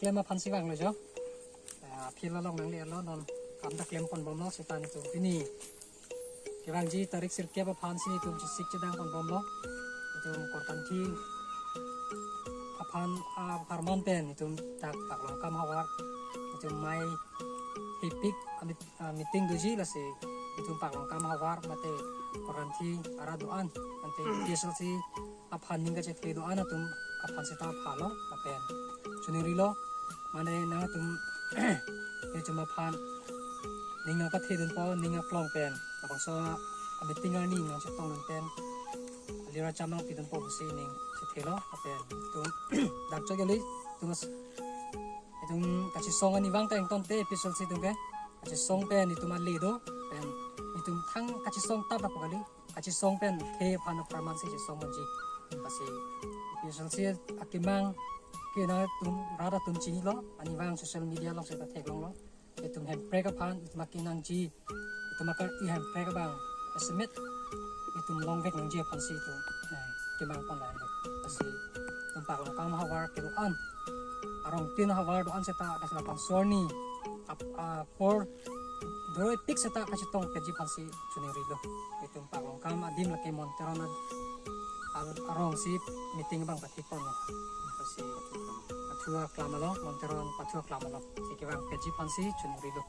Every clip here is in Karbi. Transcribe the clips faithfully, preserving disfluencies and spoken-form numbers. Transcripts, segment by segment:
Aphan si vanglo jo. Ah, field along nangle-lo, non kam ta klem ponbomlo, seta netum pini kevangji tarik sirkep aphan si netum chesik chedang ponbomlo. Netum Korkanthi aphan, ah, apharman pen netum dak Paklongkam havar netum mei hepik amit, ah, meeting doji, lasi netum Paklongkam havar mate Korkanthi arat do-an, ante P S L C aphan ning kachethe do-an atum aphan seta phalo lapen chiningrilo, mane nangtum netum aphan ning nangkathe dunpo, ning aklong pen, labangso a-meeting arni nangchetong dun pen, alira cham nangpi dunpo pusi ning chethelo lapen netum dak chok kali, netum as-, netum kachesong arni vang ta ingtonte P S L C atum ke, kachesong pen netum ale do, pen netum thang kachesong tap lapu kali, kachesong pen the aphan apharman si chesong manji. Lasi P S L C akemang ke nangtum rat atum chinilo, arni vang social media along seta theklonglo. Netum hemprek aphan, netum akenangji, netum aka-i hemprek abang estimate netum longvek nangji aphan si netum, eh, kemang pon lang. Lasi netum Paklongkam havar kedo-an, arongtin havar do-an seta, lasi labangso arni ap-, apor doipik seta kachetong peji aphan si chiningrilo. Netum Paklongkam adim lake Mon Teron ad-, al-, arong si meeting abang pathipon. Lasi pathu aklam along, Mon Teron pathu aklam along si kevang peji aphan si chiningrilo.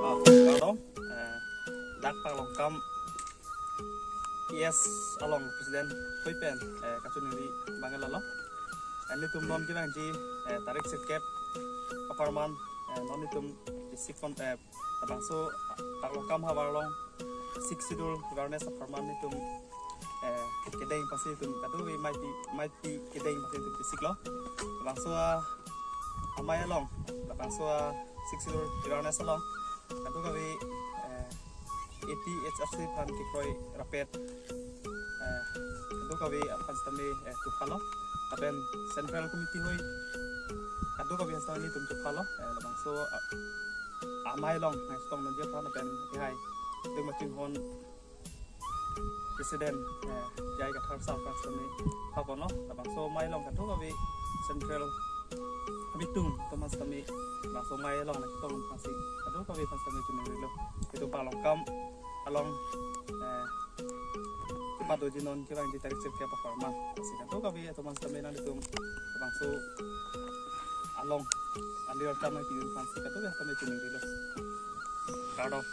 Ah, kardom, eh, dak Paklongkam P S along president hui pen, eh, kachiningri abang lalo. Eh, netum non kevangji, eh, tarik sirkep apharman, eh, non netum chesik pon, eh, labangso Paklongkam havar along Sixth Schedule awareness apharman netum, eh, kedeng aphan si netum kadokave mei pi, mei pi kedeng aphan si netum chesiklo. Labangso a, amei along, labangso a Sixth Schedule awareness along kadokave, eh, A P H R C aphan kekroi rapet, eh, kadokave aphan sitame, eh, chephalo. Lapen Central Committee hui kadokave sitame netum chephalo. Eh, labangso a, amei along nangchetong nangji aphan lapen kehai deng machinghon president, eh, J I Kathar sir aphan sitame phaponlo. Labangso amei along kadokave central abitung atum aphan sitame labangso amei along nangchetong aphan si kadokave aphan sitame chiningrilo. Netum Paklongkam along, eh, kepadoji non kevangji tarik sirkep apharman. Lasi kadokave atum aphan sitame nanglitum labangso along alir tam nangpi dun aphan si kadokave sitame chiningrilo. Kardom.